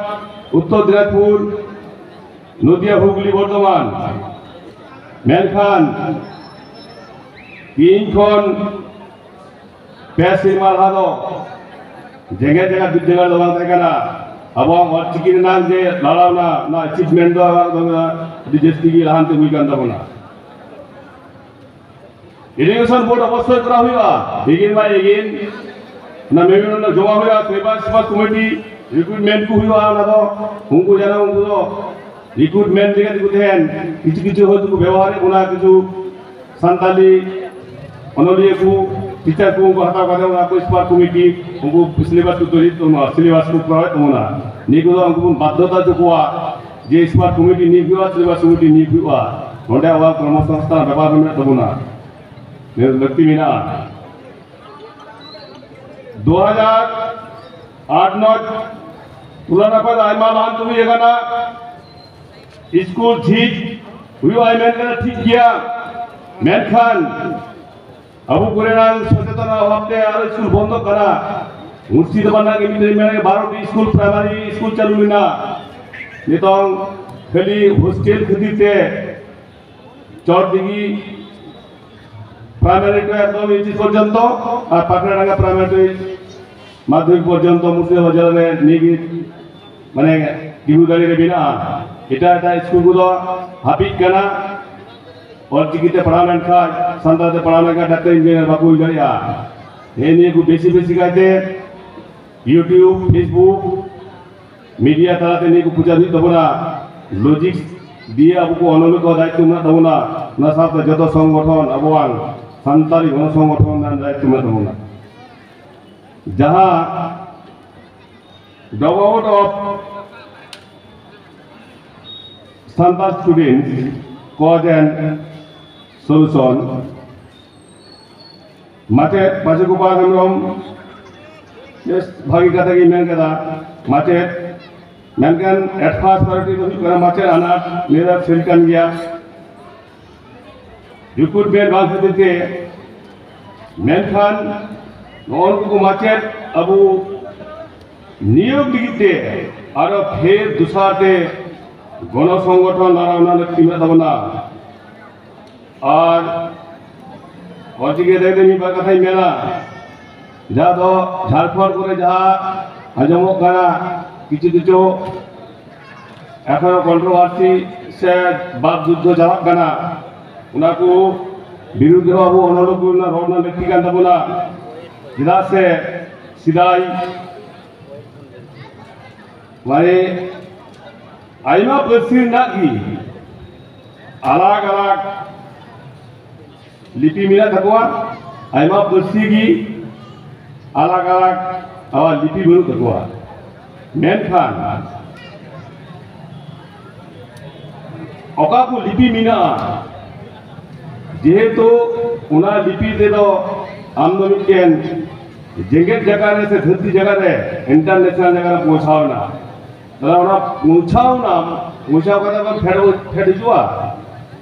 ᱩᱛᱛᱚᱨ ᱫᱤᱱᱟᱡᱽᱯᱩᱨ, ᱱᱚᱫᱤᱭᱟ, ᱦᱩᱜᱽᱞᱤ, ᱵᱚᱨᱫᱷᱚᱢᱟᱱ, ᱢᱮᱱᱠᱷᱟᱱ ᱛᱤᱦᱤᱧ ᱠᱷᱚᱱ ᱯᱮ ᱥᱮᱨᱢᱟ ᱞᱟᱦᱟ ᱫᱚ ᱡᱮᱜᱮᱛ ᱡᱟᱠᱟᱛ ᱵᱤᱨᱫᱟᱹᱜᱟᱲ ᱫᱚ ᱵᱟᱝ ᱛᱟᱦᱮᱸ ᱠᱟᱱᱟ᱾ ᱟᱵᱚᱣᱟᱜ ᱚᱞᱪᱤᱠᱤ ᱨᱮᱱᱟᱜ ᱡᱮ ᱞᱟᱲᱟᱣᱱᱟ, ᱚᱱᱟ ᱟᱪᱤᱵᱷᱢᱮᱱᱴ ᱫᱚ ᱟᱵᱚᱣᱟᱜ ᱫᱚ ᱟᱹᱰᱤ ᱡᱟᱹᱥᱛᱤ ᱜᱮ ᱞᱟᱦᱟᱱᱛᱤ ᱦᱩᱭ ᱠᱟᱱ ᱛᱟᱵᱚᱱᱟ᱾ ᱮᱰᱩᱠᱮᱥᱚᱱ ᱵᱳᱨᱰ ᱚᱵᱚᱥᱥᱳᱭ ᱠᱚᱨᱟᱣ ᱦᱩᱭᱩᱜᱼᱟ, ᱵᱤᱜᱤᱱ ᱵᱟᱭ ᱵᱤᱜᱤᱱ᱾ ᱚᱱᱟ ᱢᱮᱢᱳᱨᱮᱱᱰᱟᱢ ᱡᱚᱢᱟ ᱦᱩᱭᱩᱜᱼᱟ, ᱥᱤᱞᱮᱵᱟᱥ ᱠᱚᱢᱤᱴᱤ ᱨᱤᱠᱨᱩᱴᱢᱮᱱᱴ ᱠᱚ ᱦᱩᱭᱩᱜᱼᱟ᱾ ᱚᱱᱟ ᱫᱚ ᱩᱱᱠᱩ ᱡᱮᱱᱚ ᱩᱱᱠᱩ ᱫᱚ ᱨᱤᱠᱨᱩᱴᱢᱮᱱᱴ ᱞᱮᱠᱟ ᱛᱮᱠᱚ ᱛᱟᱦᱮᱱ, ᱠᱤᱪᱷᱩ ᱠᱤᱪᱷᱩ ᱦᱚᱭᱛᱳ ᱠᱚ ᱵᱮᱵᱚᱦᱟᱨᱮᱫ ᱵᱚᱱᱟ, ᱠᱤᱪᱷᱩ ᱥᱟᱱᱛᱟᱞᱤ ᱚᱱᱚᱞᱤᱭᱟᱹ ᱠᱚ, ᱴᱤᱪᱟᱨ ᱠᱚ, ᱩᱱᱠᱩ ᱦᱟᱛᱟᱣ ᱠᱟᱛᱮ ᱚᱱᱟ ᱠᱚ ᱮᱠᱥᱯᱟᱨᱴ ᱠᱚᱢᱤᱴᱤ ᱩᱱᱠᱩ ᱥᱤᱞᱮᱵᱟᱥ ᱠᱚ ᱛᱚᱭᱨᱤ ᱛᱟᱵᱚᱱᱟ, ᱥᱤᱞᱮᱵᱟᱥ ᱠᱚ ᱠᱚᱨᱟᱣᱮᱫ ᱛᱟᱵᱚᱱᱟ᱾ ᱱᱤᱭᱟᱹ ᱠᱚᱫᱚ ᱩᱱᱠᱩ ᱵᱚᱱ ᱵᱟᱫᱽᱫᱷᱚᱛᱟ ᱦᱚᱪᱚ ᱠᱚᱣᱟ ᱡᱮ ᱮᱠᱥᱯᱟᱨᱴ ᱠᱚᱢᱤᱴᱤ ᱱᱤᱭᱳᱜ ᱦᱩᱭᱩᱜᱼᱟ, ᱥᱤᱞᱮᱵᱟᱥ ᱠᱚᱢᱤᱴᱤ ᱱᱤᱭᱳᱜ ᱦᱩᱭᱩᱜᱼᱟ᱾ ᱱᱚᱰᱮ ᱟᱵᱚᱣᱟᱜ ᱠᱚᱨᱢᱚᱥᱚᱝᱥᱛᱷᱟᱱ ᱵᱮᱯᱟᱨ ᱢᱮᱱᱟᱜ ᱛᱟᱵᱚᱱᱟ, ᱱᱤᱭᱟᱹ ᱞᱟᱹᱠᱛᱤ ᱢᱮᱱᱟᱜᱼᱟ᱾ ᱫᱩ ᱦᱟᱡᱟᱨ ᱟᱴ ᱱᱚᱭ ᱛᱩᱞᱚᱱᱟ ᱠᱷᱚᱱ ᱟᱭᱢᱟ ᱞᱟᱦᱟᱱᱛᱤ ᱦᱩᱭ ᱟᱠᱟᱱᱟ᱾ ᱥᱠᱩᱞ ᱡᱷᱤᱡ ᱦᱩᱭᱩᱜᱼᱟ ᱢᱮᱱ ᱠᱟᱱᱟ, ᱴᱷᱤᱠ ᱜᱮᱭᱟ, ᱢᱮᱱᱠᱷᱟᱱ ᱟᱵᱚ ᱠᱚᱨᱮᱱᱟᱜ ᱥᱚᱪᱮᱛᱚᱱᱟ ᱚᱵᱷᱟᱵ ᱛᱮ ᱟᱨᱚ ᱥᱠᱩᱞ ᱵᱚᱱᱫᱚ ᱠᱟᱱᱟ᱾ ᱢᱩᱨᱥᱤᱫᱟᱵᱟᱫ ᱨᱮᱱᱟᱜ ᱜᱮ ᱢᱤᱫᱴᱮᱱ ᱢᱮᱱᱟ, ᱵᱟᱨᱚ ᱴᱤ ᱥᱠᱩᱞ, ᱯᱨᱟᱭᱢᱟᱨᱤ ᱥᱠᱩᱞ ᱪᱟᱹᱞᱩ ᱞᱮᱱᱟ, ᱱᱤᱛᱚᱝ ᱠᱷᱟᱹᱞᱤ ᱦᱳᱥᱴᱮᱞ ᱠᱷᱟᱹᱛᱤᱨ ᱛᱮ ᱪᱚᱨ ᱫᱤᱜᱷᱤ ᱯᱨᱟᱭᱢᱟᱨᱤ ᱴᱩ ᱮᱠᱫᱚᱢ ᱮᱭᱤᱪ ᱮᱥ ᱯᱚᱨᱡᱚᱱᱛᱚ ᱟᱨ ᱯᱟᱠᱲᱟᱰᱟᱝᱜᱟ ᱯᱨᱟᱭᱢᱟᱨᱤ ᱴᱩ ᱢᱟᱫᱽᱫᱷᱚᱢᱤᱠ ᱯᱚᱨᱡᱚᱱᱛᱚ ᱢᱩᱨᱥᱤᱫᱟᱵᱟᱫ ᱡᱮᱞᱟ ᱨᱮ ᱱᱤᱭᱟᱹ ᱜᱮ ᱢᱟᱱᱮ ᱛᱤᱸᱜᱩ ᱫᱟᱲᱮ ᱨᱮ ᱢᱮᱱᱟᱜᱼᱟ᱾ ᱮᱴᱟᱜ ᱮᱴᱟᱜ ᱥᱠᱩᱞ ᱠᱚᱫᱚ ᱦᱟᱹᱯᱤᱫ ᱠᱟᱱᱟ᱾ ᱚᱞᱪᱤᱠᱤ ᱛᱮ ᱯᱟᱲᱦᱟᱣ ᱞᱮᱱᱠᱷᱟᱱ, ᱥᱟᱱᱛᱟᱲ ᱛᱮ ᱯᱟᱲᱦᱟᱣ ᱞᱮᱱᱠᱷᱟᱱ ᱰᱟᱠᱛᱟᱨ ᱤᱧᱡᱤᱱᱤᱭᱟᱨ ᱵᱟᱠᱚ ᱦᱩᱭ ᱫᱟᱲᱮᱭᱟᱜᱼᱟ᱾ ᱱᱮᱜᱼᱮ ᱱᱤᱭᱟᱹ ᱠᱚ ᱵᱮᱥᱤ ᱵᱮᱥᱤ ᱠᱟᱭᱛᱮ YouTube, Facebook, ᱢᱤᱰᱤᱭᱟ ᱛᱟᱞᱟᱛᱮ ᱱᱤᱭᱟᱹ ᱠᱚ ᱯᱨᱚᱪᱟᱨ ᱦᱩᱭᱩᱜ ᱛᱟᱵᱚᱱᱟ᱾ ᱞᱚᱡᱤᱠ ᱫᱤᱭᱮ ᱟᱵᱚ ᱠᱚ ᱚᱱᱚᱞᱤᱭᱟᱹ ᱠᱚᱣᱟᱜ ᱫᱟᱭᱤᱛᱛᱚ ᱢᱮᱱᱟᱜ ᱛᱟᱵᱚᱱᱟ᱾ ᱚᱱᱟ ᱥᱟᱶᱛᱮ ᱡᱚᱛᱚ ᱥᱚᱝᱜᱚᱴᱷᱚᱱ, ᱟᱵᱚᱣᱟᱜ ᱥᱟᱱᱛᱟᱲᱤ ᱜᱚᱱᱚ ᱥᱚᱝᱜᱚᱴᱷᱚᱱ ᱨᱮᱱᱟᱜ ᱫᱟᱭᱤᱛᱛᱚ ᱢᱮᱱᱟᱜ ᱛᱟᱵᱚᱱᱟ᱾ ᱡᱟᱦᱟᱸ Brotherhood of Santal Students Cause and Solution, ᱢᱟᱪᱮᱫ ᱯᱟᱪᱩ ᱜᱳᱯᱟᱞ ᱦᱮᱢᱵᱨᱚᱢ ᱵᱮᱥ ᱵᱷᱟᱹᱜᱤ ᱠᱟᱛᱷᱟ ᱜᱮ ᱢᱮᱱ ᱠᱮᱫᱟ᱾ ᱢᱟᱪᱮᱫ, ᱢᱮᱱᱠᱷᱟᱱ at first priority ᱫᱚ ᱦᱩᱭᱩᱜ ᱠᱟᱱᱟ ᱢᱟᱪᱮᱫ ᱟᱱᱟᱴ᱾ ᱱᱤᱭᱟᱹ ᱫᱚ ᱥᱟᱹᱨᱤ ᱠᱟᱱ ᱜᱮᱭᱟ᱾ ᱨᱤᱠᱨᱩᱴᱢᱮᱱᱴ ᱵᱟᱝ ᱠᱷᱟᱹᱛᱤᱨ ᱛᱮ, ᱢᱮᱱᱠᱷᱟᱱ ᱱᱚᱜᱼᱚ ᱱᱩᱠᱩ ᱢᱟᱪᱮᱫ ᱟᱵᱚ ᱱᱤᱭᱳᱜᱽ ᱞᱟᱹᱜᱤᱫ ᱛᱮ ᱟᱨᱚ ᱯᱷᱮᱨ ᱫᱚᱥᱟᱨ ᱛᱮ ᱜᱚᱱᱚ ᱥᱚᱝᱜᱚᱴᱷᱚᱱ ᱞᱟᱲᱟᱣ ᱨᱮᱱᱟᱜ ᱞᱟᱹᱠᱛᱤ ᱢᱮᱱᱟᱜ ᱛᱟᱵᱚᱱᱟ᱾ ᱟᱨ ᱚᱞᱪᱤᱠᱤ ᱤᱫᱤ ᱠᱟᱛᱮ ᱢᱤᱫ ᱵᱟᱨ ᱠᱟᱛᱷᱟᱧ ᱢᱮᱱᱟ, ᱡᱟᱦᱟᱸ ᱫᱚ ᱡᱷᱟᱲᱠᱷᱚᱸᱰ ᱠᱚᱨᱮ ᱡᱟᱦᱟᱸ ᱟᱸᱡᱚᱢᱚᱜ ᱠᱟᱱᱟ, ᱠᱤᱪᱷᱩ ᱠᱤᱪᱷᱩ ᱮᱠᱷᱚᱱᱳ ᱠᱚᱱᱴᱨᱳᱵᱷᱟᱨᱥᱤ ᱥᱮ ᱵᱟᱠ ᱡᱩᱫᱽᱫᱷᱚ ᱪᱟᱞᱟᱜ ᱠᱟᱱᱟ, ᱚᱱᱟ ᱠᱚ ᱵᱤᱨᱩᱫᱷ ᱨᱮ ᱟᱵᱚ ᱚᱱᱚᱞ ᱠᱚ ᱨᱮᱱᱟᱜ ᱨᱚᱲ ᱨᱮᱱᱟᱜ ᱞᱟᱹᱠᱛᱤ ᱠᱟᱱ ᱛᱟᱵᱚᱱᱟ᱾ ᱪᱮᱫᱟᱜ ᱥᱮ ᱥᱮᱫᱟᱭ ᱢᱟᱱᱮ ᱟᱭᱢᱟ ᱯᱟᱹᱨᱥᱤ ᱨᱮᱱᱟᱜ ᱜᱮ ᱟᱞᱟᱜᱽ ᱟᱞᱟᱜᱽ ᱞᱤᱯᱤ ᱢᱮᱱᱟᱜ ᱛᱟᱠᱚᱣᱟ᱾ ᱟᱭᱢᱟ ᱯᱟᱹᱨᱥᱤ ᱜᱮ ᱟᱞᱟᱜᱽ ᱟᱞᱟᱜᱽ ᱟᱵᱟᱨ ᱞᱤᱯᱤ ᱵᱟᱹᱱᱩᱜ ᱛᱟᱠᱚᱣᱟ᱾ ᱢᱮᱱᱠᱷᱟᱱ ᱚᱠᱟ ᱠᱚ ᱞᱤᱯᱤ ᱢᱮᱱᱟᱜᱼᱟ, ᱡᱮᱦᱮᱛᱩ ᱚᱱᱟ ᱞᱤᱯᱤ ᱛᱮᱫᱚ ᱟᱢ ᱫᱚ ᱢᱤᱫᱴᱮᱱ ᱡᱮᱜᱮᱛ ᱡᱟᱠᱟᱛ ᱨᱮ ᱥᱮ ᱫᱷᱟᱹᱨᱛᱤ ᱡᱟᱠᱟᱛ ᱨᱮ, ᱤᱱᱴᱟᱨᱱᱮᱥᱱᱟᱞ ᱡᱟᱠᱟᱛ ᱨᱮ ᱯᱳᱣᱪᱷᱟᱣ ᱮᱱᱟ᱾ ᱛᱟᱦᱞᱮ ᱚᱱᱟ ᱯᱳᱣᱪᱷᱟᱣ ᱮᱱᱟ, ᱯᱳᱣᱪᱷᱟᱣ ᱠᱟᱛᱮ ᱟᱵᱟᱨ ᱯᱷᱮᱰ, ᱯᱷᱮᱰ ᱦᱤᱡᱩᱜᱼᱟ᱾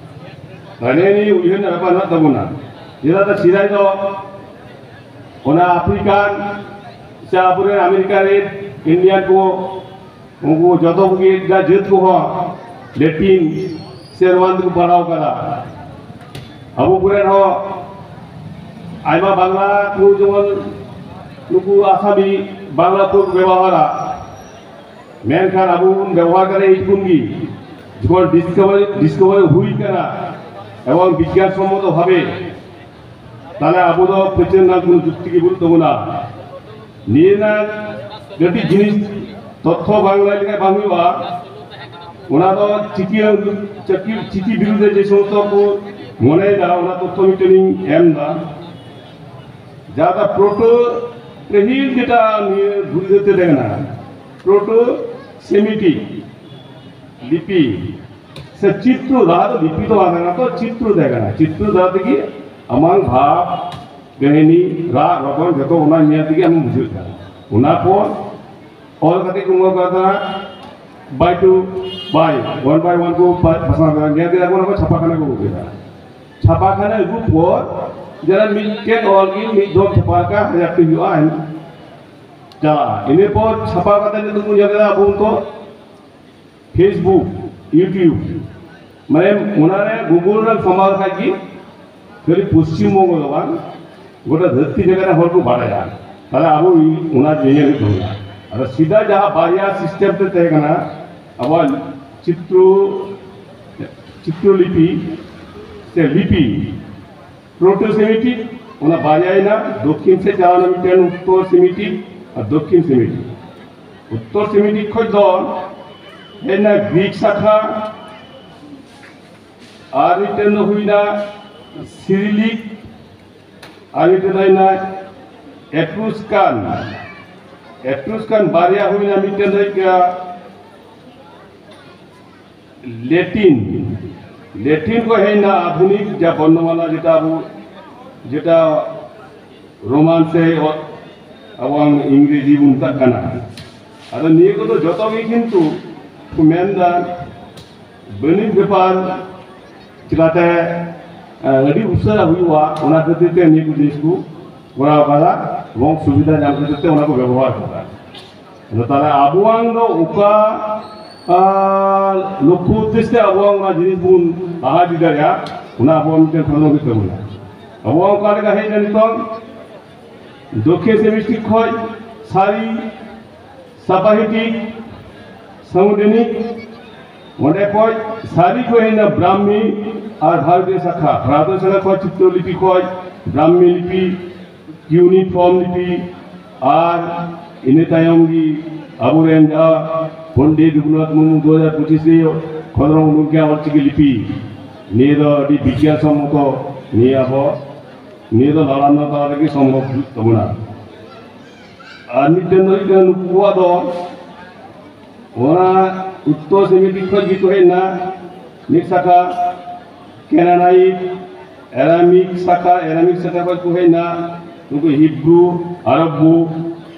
ᱛᱟᱦᱞᱮ ᱱᱤᱭᱟᱹ ᱩᱭᱦᱟᱹᱨ ᱨᱮᱱᱟᱜ ᱵᱮᱯᱟᱨ ᱢᱮᱱᱟᱜ ᱛᱟᱵᱚᱱᱟ᱾ ᱪᱮᱫᱟᱜ ᱥᱮ ᱥᱮᱫᱟᱭ ᱫᱚ ᱚᱱᱟ ᱟᱯᱷᱨᱤᱠᱟᱱ ᱥᱮ ᱟᱵᱚᱨᱮᱱ ᱟᱢᱮᱨᱤᱠᱟ ᱨᱮᱱ ᱤᱱᱰᱤᱭᱟᱱ ᱠᱚ, ᱩᱱᱠᱩ ᱡᱚᱛᱚ ᱠᱚᱜᱮ ᱮᱴᱟᱜ ᱡᱟᱹᱛ ᱠᱚᱦᱚᱸ ᱞᱮᱴᱤᱱ ᱥᱮ ᱨᱳᱢᱟᱱ ᱛᱮᱠᱚ ᱯᱟᱲᱦᱟᱣ ᱠᱟᱫᱟ᱾ ᱟᱵᱚ ᱠᱚᱨᱮᱱ ᱦᱚᱸ ᱟᱭᱢᱟ ᱵᱟᱝᱞᱟ ᱠᱚ ᱡᱮᱢᱚᱱ ᱱᱩᱠᱩ ᱟᱥᱟᱢᱤ ᱵᱟᱝᱞᱟ ᱠᱚ ᱵᱮᱵᱚᱦᱟᱨᱟ, ᱢᱮᱱᱠᱷᱟᱱ ᱟᱵᱚ ᱵᱚᱱ ᱵᱮᱵᱚᱦᱟᱨ ᱠᱟᱫᱟ ᱮᱭ ᱴᱩᱠᱩᱱ ᱜᱮ᱾ ᱡᱚᱠᱷᱚᱱ ᱰᱤᱥᱠᱚᱵᱷᱟᱨᱤ, ᱰᱤᱥᱠᱚᱵᱷᱟᱨᱤ ᱦᱩᱭ ᱠᱟᱱᱟ, ᱮᱵᱚᱝ ᱵᱤᱜᱽᱜᱟᱱ ᱥᱚᱢᱢᱚᱛᱚ ᱵᱷᱟᱵᱮ, ᱛᱟᱦᱞᱮ ᱟᱵᱚ ᱫᱚ ᱯᱟᱹᱪᱟᱹᱨ ᱨᱮᱱᱟᱜ ᱠᱳᱱᱳ ᱡᱩᱠᱛᱤ ᱜᱮ ᱵᱟᱹᱱᱩᱜ ᱛᱟᱵᱚᱱᱟ᱾ ᱱᱤᱭᱟᱹ ᱨᱮᱱᱟᱜ ᱠᱟᱹᱴᱤᱡ ᱡᱤᱱᱤᱥ ᱛᱚᱛᱛᱷᱚ ᱵᱟᱝ ᱞᱟᱹᱭ ᱞᱮᱠᱷᱟᱱ ᱵᱟᱝ ᱦᱩᱭᱩᱜᱼᱟ᱾ ᱚᱱᱟ ᱫᱚ ᱪᱤᱠᱤ, ᱪᱤᱠᱤ, ᱪᱤᱠᱤ ᱵᱤᱨᱩᱫᱷᱮ ᱡᱮ ᱥᱚᱢᱚᱥᱛᱚ ᱠᱚ ᱢᱚᱱᱮᱭᱮᱫᱟ, ᱚᱱᱟ ᱛᱚᱛᱛᱷᱚ ᱢᱤᱫᱴᱮᱱ ᱤᱧ ᱮᱢ ᱮᱫᱟ᱾ ᱡᱟᱦᱟᱸ ᱫᱚ ᱯᱨᱳᱴᱳ, ᱯᱟᱹᱦᱤᱞ ᱡᱮᱴᱟ ᱱᱤᱭᱟᱹ ᱫᱷᱩᱲᱤ ᱫᱷᱟᱹᱨᱛᱤ ᱛᱟᱦᱮᱸ ᱠᱟᱱᱟ, ᱯᱨᱳᱴᱳ ᱥᱮᱢᱤᱴᱤᱠ ᱞᱤᱯᱤ ᱥᱮ ᱪᱤᱛᱨᱚ ᱫᱟᱦᱟ ᱫᱚ ᱞᱤᱯᱤ ᱫᱚ ᱵᱟᱝ ᱠᱟᱱᱟ, ᱛᱚ ᱪᱤᱛᱨᱚ ᱫᱟᱦᱟ ᱠᱟᱱᱟ᱾ ᱪᱤᱛᱨᱚ ᱫᱟᱦᱟ ᱛᱮᱜᱮ ᱟᱢᱟᱝ ᱵᱷᱟᱵᱽ, ᱠᱟᱹᱦᱱᱤ, ᱨᱟᱜ, ᱨᱚᱫᱚᱱ ᱡᱚᱛᱚ ᱚᱱᱟ ᱧᱮᱞ ᱛᱮᱜᱮ ᱟᱢᱮᱢ ᱵᱩᱡᱷᱟᱹᱣ ᱠᱟᱱᱟ᱾ ᱚᱱᱟ ᱯᱚᱨ ᱚᱞ ᱠᱟᱛᱮ ᱠᱚ ᱮᱢᱟ ᱠᱟᱫᱟ, by to by, one by one ᱠᱚ ᱯᱟ-, ᱯᱟᱥᱱᱟᱣ ᱠᱮᱫᱟ᱾ ᱧᱮᱞ ᱠᱮᱫᱟ ᱠᱚ, ᱚᱱᱟ ᱠᱚ ᱪᱷᱟᱯᱟ ᱠᱷᱟᱱᱟ ᱠᱚ ᱟᱹᱜᱩ ᱠᱮᱫᱟ᱾ ᱪᱷᱟᱯᱟ ᱠᱷᱟᱱᱟ ᱟᱹᱜᱩ ᱯᱚᱨ ᱡᱟᱦᱟᱸ ᱢᱤᱫᱴᱮᱱ ᱚᱞ ᱜᱮ ᱢᱤᱫ ᱫᱚᱢ ᱪᱷᱟᱯᱟ ᱞᱮᱠᱷᱟᱱ ᱦᱟᱡᱟᱨ ᱴᱤ ᱦᱩᱭᱩᱜᱼᱟ, ᱪᱟᱞᱟᱜᱼᱟ᱾ ᱤᱱᱟᱹ ᱯᱚᱨ ᱪᱷᱟᱯᱟ ᱠᱟᱛᱮ ᱱᱤᱛᱚᱜ ᱠᱚ ᱧᱮᱞ ᱠᱮᱫᱟ ᱟᱵᱚ ᱱᱤᱛᱚᱜ Facebook, YouTube, ᱢᱟᱱᱮ ᱚᱱᱟᱨᱮ Google ᱨᱮ ᱥᱟᱢᱵᱟᱣ ᱞᱮᱠᱷᱟᱡ ᱜᱮ ᱠᱷᱟᱹᱞᱤ ᱯᱚᱥᱪᱤᱢ ᱵᱚᱝᱜᱚ ᱫᱚ ᱵᱟᱝ, ᱜᱚᱴᱟ ᱫᱷᱟᱹᱨᱛᱤ ᱡᱟᱭᱜᱟ ᱨᱮ ᱦᱚᱲ ᱠᱚ ᱵᱟᱲᱟᱭᱟ᱾ ᱛᱟᱦᱞᱮ ᱟᱵᱚ ᱚᱱᱟ ᱧᱮᱧᱮᱞ ᱦᱩᱭᱩᱜ ᱛᱟᱵᱚᱱᱟ᱾ ᱟᱫᱚ ᱥᱤᱫᱷᱟ ᱡᱟᱦᱟᱸ ᱵᱟᱨᱭᱟ system ᱛᱮ ᱛᱟᱦᱮᱸ ᱠᱟᱱᱟ ᱟᱵᱚᱣᱟᱜ ᱪᱤᱛᱨᱚ, ᱪᱤᱛᱨᱚ ᱞᱤᱯᱤ ᱥᱮ ᱞᱤᱯᱤ, ᱯᱨᱳᱴᱳ ᱥᱮᱢᱤᱴᱤᱠ, ᱚᱱᱟ ᱵᱟᱨᱭᱟᱭᱮᱱᱟ, ᱫᱚᱠᱠᱷᱤᱱ ᱥᱮᱫ ᱪᱟᱞᱟᱣᱱᱟ ᱢᱤᱫᱴᱮᱱ ᱩᱛᱛᱚᱨ ᱥᱮᱢᱤᱴᱤᱠ ᱟᱨ ᱫᱚᱠᱠᱷᱤᱱ ᱥᱮᱢᱤᱴᱤᱠ᱾ ᱩᱛᱛᱚᱨ ᱥᱮᱢᱤᱴᱤᱠ ᱠᱷᱚᱡ ᱫᱚ ᱦᱮᱡ ᱮᱱᱟ ᱜᱨᱤᱠ ᱥᱟᱠᱷᱟ, ᱟᱨ ᱢᱤᱫᱴᱮᱱ ᱫᱚ ᱦᱩᱭᱱᱟ ᱥᱤᱨᱤᱞᱤᱠ, ᱟᱨ ᱢᱤᱫᱴᱮᱱ ᱫᱚ ᱦᱩᱭᱱᱟ ᱮᱴᱨᱩᱥᱠᱟᱱ᱾ ᱮᱴᱨᱩᱥᱠᱟᱱ ᱵᱟᱨᱭᱟ ᱦᱩᱭᱱᱟ, ᱢᱤᱫᱴᱮᱱ ᱫᱚ ᱦᱩᱭᱩᱜ ᱠᱟᱱᱟ ᱞᱮᱴᱤᱱ, ᱞᱮᱴᱤᱱ ᱠᱷᱚᱱ ᱦᱮᱡ ᱮᱱᱟ ᱟᱫᱷᱩᱱᱤᱠ ᱡᱟ ᱵᱚᱨᱱᱚᱢᱟᱞᱟ, ᱡᱮᱴᱟ ᱟᱵᱚ, ᱡᱮᱴᱟ ᱨᱳᱢᱟᱱ ᱥᱮ ᱟᱵᱚᱣᱟᱜ ᱤᱝᱨᱮᱡᱤ ᱵᱚᱱ ᱢᱮᱛᱟᱜ ᱠᱟᱱᱟ᱾ ᱟᱫᱚ ᱱᱤᱭᱟᱹ ᱠᱚᱫᱚ ᱡᱚᱛᱚ ᱜᱮ ᱠᱤᱱᱛᱩ ᱠᱚ ᱢᱮᱱᱫᱟ ᱵᱟᱹᱱᱤᱡ ᱵᱮᱯᱟᱨ ᱪᱤᱠᱟᱛᱮ, ᱮ, ᱟᱹᱰᱤ ᱩᱥᱟᱹᱨᱟ ᱦᱩᱭᱩᱜᱼᱟ, ᱚᱱᱟ ᱠᱷᱟᱹᱛᱤᱨ ᱛᱮ ᱱᱤᱭᱟᱹ ᱠᱚ ᱡᱤᱱᱤᱥ ᱠᱚ ᱠᱚᱨᱟᱣ ᱠᱟᱫᱟ ᱮᱵᱚᱝ ᱥᱩᱵᱤᱫᱷᱟ ᱧᱟᱢ ᱠᱷᱟᱹᱛᱤᱨ ᱛᱮ ᱚᱱᱟ ᱠᱚ ᱵᱮᱵᱚᱦᱟᱨ ᱠᱟᱫᱟ᱾ ᱟᱫᱚ ᱛᱟᱦᱞᱮ ᱟᱵᱚᱣᱟᱝ ᱫᱚ ᱚᱠᱟ, ᱟᱨ, ᱞᱚᱠᱠᱷᱚ ᱩᱫᱽᱫᱮᱥᱥᱚ ᱛᱮ ᱟᱵᱚᱣᱟᱝ ᱚᱱᱟ ᱡᱤᱱᱤᱥ ᱵᱚᱱ ᱞᱟᱦᱟ ᱤᱫᱤ ᱫᱟᱲᱮᱭᱟᱜᱼᱟ, ᱚᱱᱟ ᱟᱵᱚᱣᱟᱜ ᱢᱤᱫᱴᱮᱱ ᱠᱟᱨᱚᱱ ᱦᱩᱭᱩᱜ ᱛᱟᱵᱚᱱᱟ᱾ ᱟᱵᱚᱣᱟᱜ ᱚᱠᱟ ᱞᱮᱠᱟ ᱦᱮᱡ ᱮᱱᱟ ᱱᱤᱛᱚᱝ ᱫᱚᱠᱠᱷᱤᱱ ᱥᱮᱢᱤᱴᱤᱠ ᱠᱷᱚᱡ ᱥᱟᱨᱤ, ᱥᱟᱯᱟᱦᱤᱴᱤᱠ, ᱥᱟᱢᱩᱰᱤᱱᱤᱠ, ᱚᱸᱰᱮ ᱠᱷᱚᱡ ᱥᱟᱨᱤ ᱠᱚ ᱦᱮᱡ ᱮᱱᱟ ᱵᱨᱟᱦᱢᱤ, ᱟᱨ ᱵᱷᱟᱨᱚᱛᱤᱭᱚ ᱥᱟᱠᱷᱟ, ᱵᱷᱟᱨᱚᱛᱤᱭᱚ ᱥᱟᱠᱷᱟ ᱠᱷᱚᱱ ᱪᱤᱛᱨᱚ ᱞᱤᱯᱤ ᱠᱷᱚᱱ ᱵᱨᱟᱦᱢᱤ ᱞᱤᱯᱤ, ᱠᱤᱭᱩᱱᱤᱯᱷᱚᱨᱢ ᱞᱤᱯᱤ, ᱟᱨ ᱤᱱᱟᱹ ᱛᱟᱭᱚᱢ ᱜᱮ ᱟᱵᱚᱨᱮᱱ ᱡᱟᱦᱟᱸ ᱯᱚᱱᱰᱤᱛ ᱨᱚᱜᱷᱩᱱᱟᱛᱷ ᱢᱩᱨᱢᱩ ᱫᱩ ᱦᱟᱡᱟᱨ ᱯᱚᱸᱪᱤᱥ ᱨᱮ ᱠᱷᱚᱸᱫᱽᱨᱚᱝ ᱩᱰᱩᱠ ᱠᱮᱫᱟ ᱚᱞᱪᱤᱠᱤ ᱞᱤᱯᱤ, ᱱᱤᱭᱟᱹ ᱫᱚ ᱟᱹᱰᱤ ᱵᱤᱜᱽᱜᱟᱱ ᱥᱚᱢᱢᱚᱛᱚ, ᱱᱤᱭᱟᱹ ᱟᱵᱚ, ᱱᱤᱭᱟᱹ ᱫᱚ ᱞᱟᱲᱟ ᱛᱟᱞᱟ ᱨᱮᱜᱮ ᱥᱚᱢᱵᱷᱚᱵ ᱦᱩᱭᱩᱜ ᱛᱟᱵᱚᱱᱟ᱾ ᱟᱨ ᱢᱤᱫᱴᱮᱱ ᱫᱚ ᱦᱩᱭᱩᱜ ᱠᱟᱱᱟ ᱱᱩᱠᱩ ᱠᱚᱣᱟᱜ ᱫᱚ ᱚᱱᱟ ᱩᱛᱛᱚᱨ ᱥᱮᱢᱤᱴᱤᱠ ᱠᱷᱚᱱ ᱜᱮ ᱠᱚ ᱦᱮᱡ ᱮᱱᱟ, ᱢᱤᱫ ᱥᱟᱠᱷᱟ ᱠᱮᱱᱟᱱᱟᱭᱤᱴ, ᱮᱨᱟᱢᱤᱠ ᱥᱟᱠᱷᱟ, ᱮᱨᱟᱢᱤᱠ ᱥᱟᱠᱷᱟ ᱠᱷᱚᱱ ᱠᱚ ᱦᱮᱡ ᱮᱱᱟ ᱱᱩᱠᱩ ᱦᱤᱵᱨᱩ, ᱟᱨᱚᱵ,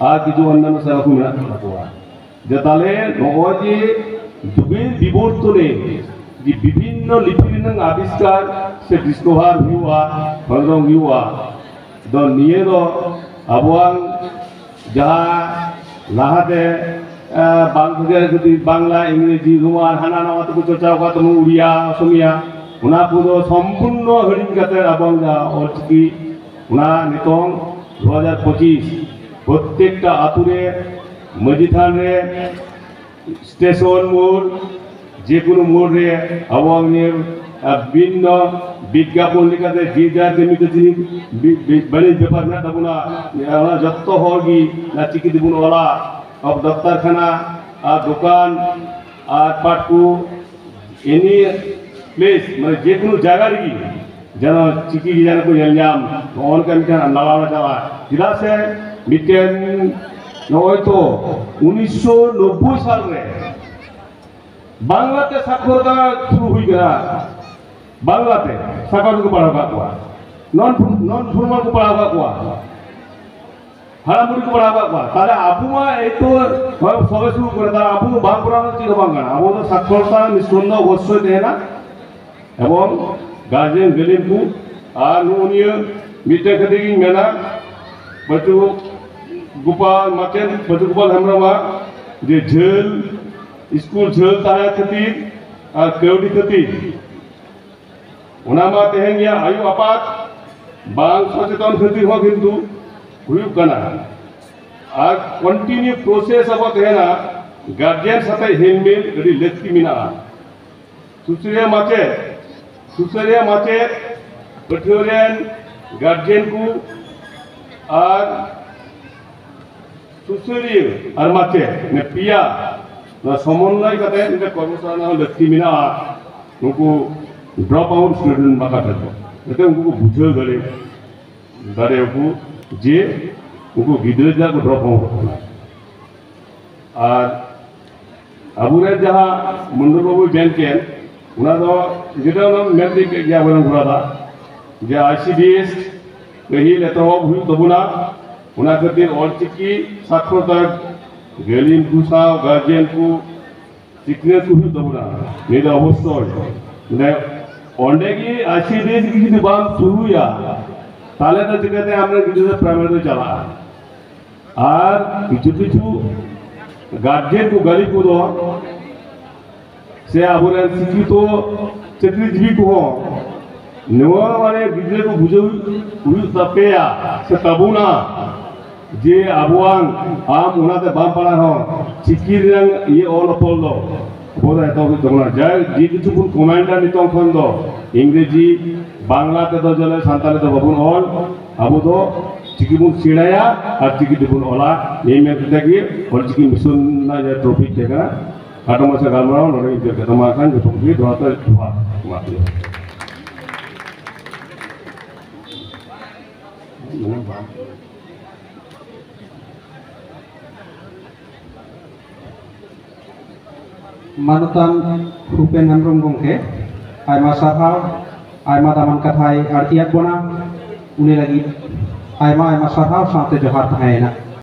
ᱟᱨ ᱠᱤᱪᱷᱩ ᱚᱱᱱᱟᱱᱚ ᱥᱟᱠᱷᱟ ᱠᱚ ᱢᱮᱱᱟᱜ ᱛᱟᱠᱚᱣᱟ᱾ ᱡᱮ ᱛᱟᱦᱞᱮ ᱱᱚᱜᱼᱚᱭ ᱡᱮ ᱡᱩᱜᱮᱨ ᱵᱤᱵᱚᱨᱛᱚᱱᱮ ᱡᱮ ᱵᱤᱵᱷᱤᱱᱱᱚ ᱞᱤᱯᱤ ᱨᱮᱱᱟᱜ ᱟᱵᱤᱥᱠᱟᱨ ᱥᱮ ᱰᱤᱥᱠᱚᱵᱷᱟᱨ ᱦᱩᱭᱩᱜᱼᱟ, ᱠᱷᱚᱸᱫᱽᱨᱚᱝ ᱦᱩᱭᱩᱜᱼᱟ, ᱫᱚ ᱱᱤᱭᱟᱹ ᱫᱚ ᱟᱵᱚᱣᱟᱜ ᱡᱟᱦᱟᱸ ᱞᱟᱦᱟᱛᱮ, ᱮ, ᱵᱟᱝ ᱠᱷᱟᱹᱛᱤᱨ ᱵᱟᱝᱞᱟ, ᱤᱝᱨᱮᱡᱤ, ᱨᱳᱢᱟᱱ, ᱦᱟᱱᱟ ᱱᱟᱣᱟ ᱛᱮᱠᱚ ᱪᱚᱨᱪᱟᱣ ᱟᱠᱟᱫ ᱛᱟᱵᱚᱱ, ᱩᱲᱤᱭᱟ, ᱚᱥᱚᱢᱤᱭᱟ, ᱚᱱᱟ ᱠᱚᱫᱚ ᱥᱚᱢᱯᱩᱨᱱᱚ ᱦᱤᱲᱤᱧ ᱠᱟᱛᱮ ᱟᱵᱚᱣᱟᱜ ᱡᱟᱦᱟᱸ ᱚᱞᱪᱤᱠᱤ, ᱚᱱᱟ ᱱᱤᱛᱚᱝ ᱫᱩ ᱦᱟᱡᱟᱨ ᱯᱚᱸᱪᱤᱥ ᱯᱨᱚᱛᱛᱮᱠᱴᱟ ᱟᱛᱳ ᱨᱮ, ᱢᱟᱹᱡᱷᱤ ᱛᱷᱟᱱ ᱨᱮ, ᱥᱴᱮᱥᱚᱱ ᱢᱳᱲ, ᱡᱮ ᱠᱳᱱᱳ ᱢᱳᱲ ᱨᱮ ᱟᱵᱚᱣᱟᱜ ᱱᱤᱭᱟᱹ, ᱟ, ᱵᱤᱵᱷᱤᱱᱱᱚ ᱵᱤᱜᱽᱜᱟᱯᱚᱱ ᱞᱮᱠᱟᱛᱮ ᱡᱮ ᱡᱟᱨ ᱠᱟᱹᱢᱤ ᱠᱟᱹᱥᱱᱤ ᱵᱤ-, ᱵᱤ-, ᱵᱟᱹᱱᱤᱡ ᱵᱮᱯᱟᱨ ᱢᱮᱱᱟᱜ ᱛᱟᱵᱚᱱᱟ, ᱚᱱᱟ ᱡᱚᱛᱚ ᱦᱚᱲ ᱜᱮ ᱚᱱᱟ ᱪᱤᱠᱤ ᱛᱮᱵᱚᱱ ᱚᱞᱟ᱾ ᱟᱵᱚ ᱫᱚᱯᱛᱚᱨ ᱠᱷᱟᱱᱟ ᱟᱨ ᱫᱚᱠᱟᱱ ᱟᱨ ᱯᱟᱴᱠᱩ, ᱮᱱᱤ ᱯᱞᱮᱥ, ᱢᱟᱱᱮ ᱡᱮ ᱠᱳᱱᱳ ᱡᱟᱭᱜᱟ ᱨᱮᱜᱮ ᱡᱮᱱᱚ ᱪᱤᱠᱤ ᱜᱮ ᱡᱮᱱᱚ ᱠᱚ ᱧᱮᱞ ᱧᱟᱢ, ᱱᱚᱜᱼᱚ ᱱᱚᱝᱠᱟ ᱢᱤᱫᱴᱮᱱ ᱞᱟᱲᱟᱣ ᱪᱟᱞᱟᱜᱼᱟ᱾ ᱪᱮᱫᱟᱜ ᱥᱮ ᱢᱤᱫᱴᱮᱱ ᱱᱚᱜᱼᱚᱭ ᱛᱚ ᱩᱱᱤᱥᱥᱚ ᱱᱚᱵᱵᱳᱭ ᱥᱟᱞ ᱨᱮ ᱵᱟᱝᱞᱟᱛᱮ ᱥᱟᱠᱷᱚᱨᱚᱛᱟ ᱥᱩᱨᱩ ᱦᱩᱭ ᱠᱟᱱᱟ᱾ ᱵᱟᱝᱞᱟᱛᱮ ᱥᱟᱠᱷᱚᱨᱚᱛᱟ ᱠᱚ ᱯᱟᱲᱦᱟᱣ ᱟᱠᱟᱫ ᱠᱚᱣᱟ, ᱱᱚᱱ, ᱱᱚᱱ ᱯᱷᱚᱨᱢᱟᱞ ᱠᱚ ᱯᱟᱲᱦᱟᱣ ᱟᱠᱟᱫ ᱠᱚᱣᱟ᱾ ᱦᱟᱲᱟᱢ ᱵᱩᱲᱦᱤ ᱠᱚ ᱯᱟᱲᱦᱟᱣ ᱟᱠᱟᱫ ᱠᱚᱣᱟ᱾ ᱛᱟᱦᱞᱮ ᱟᱵᱚ ᱢᱟ ᱮᱭ ᱛᱚ ᱥᱚᱵᱮ ᱥᱩᱨᱩ ᱠᱚᱨᱮ, ᱛᱟᱦᱞᱮ ᱟᱵᱚ ᱵᱟᱝ ᱠᱚᱨᱟᱣ ᱪᱮᱫ ᱦᱚᱸ ᱵᱟᱝ ᱠᱟᱱᱟ᱾ ᱟᱵᱚ ᱫᱚ ᱥᱟᱠᱷᱚᱨᱚᱛᱟ ᱢᱤᱥᱚᱱ ᱫᱚ ᱚᱵᱚᱥᱥᱳᱭ ᱛᱟᱦᱮᱱᱟ᱾ ᱮᱵᱚᱝ ᱜᱟᱨᱡᱮᱱ ᱜᱟᱹᱞᱤᱢ ᱠᱚ ᱟᱨ ᱱᱚᱜᱼᱚ ᱱᱤᱭᱟᱹ ᱢᱤᱫᱴᱮᱱ ᱠᱟᱛᱷᱟ ᱜᱤᱧ ᱢᱮᱱᱟ, ᱯᱟᱹᱪᱩ ᱜᱳᱯᱟᱞ ᱢᱟᱪᱮᱫ, ᱯᱟᱹᱪᱩ ᱜᱳᱯᱟᱞ ᱦᱮᱢᱵᱨᱚᱢᱟᱜ ᱡᱮ ᱡᱷᱟᱹᱞ, ᱥᱠᱩᱞ ᱡᱷᱟᱹᱞ ᱛᱟᱦᱮᱸ ᱠᱷᱟᱹᱛᱤᱨ ᱟᱨ ᱠᱟᱹᱣᱰᱤ ᱠᱷᱟᱹᱛᱤᱨ, ᱚᱱᱟ ᱢᱟ ᱛᱮᱦᱮᱧ ᱜᱮ ᱟᱭᱳ ᱟᱯᱟᱛ ᱵᱟᱝ ᱥᱚᱪᱮᱛᱚᱱ ᱠᱷᱟᱹᱛᱤᱨ ᱦᱚᱸ ᱠᱤᱱᱛᱩ ᱦᱩᱭᱩᱜ ᱠᱟᱱᱟ᱾ ᱟᱨ ᱠᱚᱱᱴᱤᱱᱤᱭᱩ ᱯᱨᱚᱥᱮᱥ ᱟᱵᱚ ᱛᱟᱦᱮᱱᱟ, ᱜᱟᱨᱡᱮᱱ ᱥᱟᱛᱮ ᱦᱮᱞᱢᱮᱞ ᱟᱹᱰᱤ ᱞᱟᱹᱠᱛᱤ ᱢᱮᱱᱟᱜᱼᱟ᱾ ᱥᱩᱥᱟᱹᱨᱤᱭᱟᱹ ᱢᱟᱪᱮᱫ ᱥᱩᱥᱟᱹᱨᱤᱭᱟᱹ ᱢᱟᱪᱮᱫ, ᱯᱟᱹᱴᱷᱩᱣᱟᱹ ᱨᱮᱱ ᱜᱟᱨᱡᱮᱱ ᱠᱚ ᱟᱨ ᱥᱩᱥᱟᱹᱨᱤᱭᱟᱹ ᱟᱨ ᱢᱟᱪᱮᱫ, ᱱᱮ ᱯᱮᱭᱟ ᱱᱚᱣᱟ ᱥᱚᱢᱚᱱᱱᱚᱭ ᱠᱟᱛᱮ ᱢᱤᱫᱴᱮᱱ ᱠᱚᱨᱢᱚᱥᱟᱞᱟ ᱦᱚᱸ ᱞᱟᱹᱠᱛᱤ ᱢᱮᱱᱟᱜᱼᱟ᱾ ᱱᱩᱠᱩ drop out student ᱵᱟᱠᱷᱨᱟ ᱛᱮᱫᱚ, ᱡᱟᱛᱮ ᱩᱱᱠᱩ ᱠᱚ ᱵᱩᱡᱷᱟᱹᱣ ᱫᱟᱲᱮ ᱫᱟᱲᱮᱭᱟᱠᱚ ᱡᱮ ᱩᱱᱠᱩ ᱜᱤᱫᱽᱨᱟᱹ ᱪᱮᱫᱟᱜ ᱠᱚ drop out ᱠᱟᱱᱟ᱾ ᱟᱨ ᱟᱵᱚᱨᱮᱱ ᱡᱟᱦᱟᱸ ᱢᱚᱱᱰᱚᱞ ᱵᱟᱵᱩᱭ ᱢᱮᱱ ᱠᱮᱫ, ᱚᱱᱟ ᱫᱚ ᱡᱮᱴᱟ ᱚᱱᱟ ᱢᱮᱱ ᱴᱷᱤᱠ ᱠᱮᱫ ᱜᱮᱭᱟ ᱟᱵᱚᱨᱮᱱ ᱜᱚᱲᱟ ᱫᱟ, ᱡᱮ ᱟᱭ ᱥᱤ ᱰᱤ ᱮᱥ ᱯᱟᱹᱦᱤᱞ ᱮᱛᱚᱦᱚᱵ ᱦᱩᱭᱩᱜ ᱛᱟᱵᱚᱱᱟ᱾ ᱚᱱᱟ ᱠᱷᱟᱹᱛᱤᱨ ᱚᱞᱪᱤᱠᱤ ᱥᱟᱠᱷᱨᱚᱛᱟ ᱜᱟᱹᱞᱤᱢ ᱠᱚ ᱥᱟᱶ ᱜᱟᱨᱡᱮᱱ ᱠᱚ ᱥᱤᱠᱷᱱᱟᱹᱛ ᱠᱚ ᱦᱩᱭᱩᱜ ᱛᱟᱵᱚᱱᱟ᱾ ᱱᱤᱭᱟᱹ ᱫᱚ ᱚᱵᱚᱥᱥᱳᱭ, ᱢᱟᱱᱮ, ᱚᱸᱰᱮ ᱜᱮ ᱟᱭ ᱥᱤ ᱰᱤ ᱮᱥ ᱜᱮ ᱡᱩᱫᱤ ᱵᱟᱢ ᱥᱩᱨᱩᱭᱟ, ᱛᱟᱦᱞᱮ ᱫᱚ ᱪᱤᱠᱟᱹᱛᱮ ᱟᱢᱨᱮᱱ ᱜᱤᱫᱽᱨᱟᱹ ᱫᱚ ᱯᱨᱟᱭᱢᱟᱨᱤ ᱨᱮ ᱪᱟᱞᱟᱜᱼᱟ? ᱟᱨ ᱠᱤᱪᱷᱩ ᱠᱤᱪᱷᱩ ᱜᱟᱨᱡᱮᱱ ᱠᱚ ᱜᱟᱹᱞᱤ ᱠᱚᱫᱚ ᱥᱮ ᱟᱵᱚᱨᱮᱱ ᱥᱤᱠᱠᱷᱤᱛᱚ ᱪᱟᱹᱠᱨᱤᱡᱤᱵᱤ ᱠᱚᱦᱚᱸ ᱱᱚᱣᱟ ᱢᱟᱱᱮ ᱜᱤᱫᱽᱨᱟᱹ ᱠᱚ ᱵᱩᱡᱷᱟᱹᱣ ᱦᱩᱭᱩᱜ ᱛᱟᱯᱮᱭᱟ ᱥᱮ ᱛᱟᱵᱚᱱᱟ, ᱡᱮ ᱟᱵᱚᱣᱟᱜ ᱟᱢ ᱚᱱᱟᱛᱮ ᱵᱟᱢ ᱯᱟᱲᱦᱟᱜ ᱨᱮᱦᱚᱸ ᱪᱤᱠᱤ ᱨᱮᱱᱟᱜ ᱤᱭᱟᱹ ᱚᱞ ᱚᱯᱚᱞ ᱫᱚ ᱟᱵᱚ ᱫᱚ ᱮᱛᱚᱦᱚᱵ ᱦᱩᱭᱩᱜ ᱛᱟᱵᱚᱱᱟ᱾ ᱡᱟᱭ ᱡᱮ ᱠᱤᱪᱷᱩ ᱵᱚᱱ ᱠᱚᱢᱮᱱᱴᱟ ᱱᱤᱛᱚᱝ ᱠᱷᱚᱱ ᱫᱚ ᱤᱝᱨᱮᱡᱤ, ᱵᱟᱝᱞᱟ ᱛᱮᱫᱚ ᱡᱮᱱᱚ ᱥᱟᱱᱛᱟᱲᱤ ᱫᱚ ᱵᱟᱵᱚᱱ ᱚᱞ, ᱟᱵᱚ ᱫᱚ ᱪᱤᱠᱤ ᱵᱚᱱ ᱥᱮᱬᱟᱭᱟ ᱟᱨ ᱪᱤᱠᱤ ᱛᱮᱵᱚᱱ ᱚᱞᱟ᱾ ᱱᱤᱭᱟᱹ ᱢᱮᱱ ᱠᱟᱛᱮ ᱜᱮ ᱚᱞᱪᱤᱠᱤ ᱢᱤᱥᱚᱱ ᱨᱮᱱᱟᱜ ᱡᱟᱦᱟᱸ ᱴᱚᱯᱤᱠ ᱛᱟᱦᱮᱸ ᱠᱟᱱᱟ, ᱠᱷᱟᱴᱚ ᱢᱟᱪᱷᱟ ᱜᱟᱞᱢᱟᱨᱟᱣ ᱱᱚᱰᱮ ᱜᱮ ᱢᱩᱪᱟᱹᱫ ᱠᱮᱫᱟ᱾ ᱢᱟ ᱠᱷᱟᱱ ᱡᱚᱛᱚ ᱠᱚᱜᱮ ᱫᱚᱦᱲᱟ ᱛᱮ ᱡᱚᱦᱟᱨ᱾ ᱢᱟ ᱛᱚᱵᱮ᱾ ᱢᱟᱱᱚᱛᱟᱱ ᱵᱷᱩᱯᱮᱱ ᱦᱮᱢᱵᱨᱚᱢ ᱜᱚᱢᱠᱮ, ᱟᱭᱢᱟ ᱥᱟᱨᱦᱟᱣ, ᱟᱭᱢᱟ ᱫᱟᱢᱟᱱ ᱠᱟᱛᱷᱟᱭ ᱟᱹᱲᱛᱤᱭᱟᱫ ᱵᱚᱱᱟ, ᱩᱱᱤ ᱞᱟᱹᱜᱤᱫ ᱟᱭᱢᱟ ᱟᱭᱢᱟ ᱥᱟᱨᱦᱟᱣ ᱥᱟᱶᱛᱮ ᱡᱚᱦᱟᱨ ᱛᱟᱦᱮᱸᱭᱮᱱᱟ᱾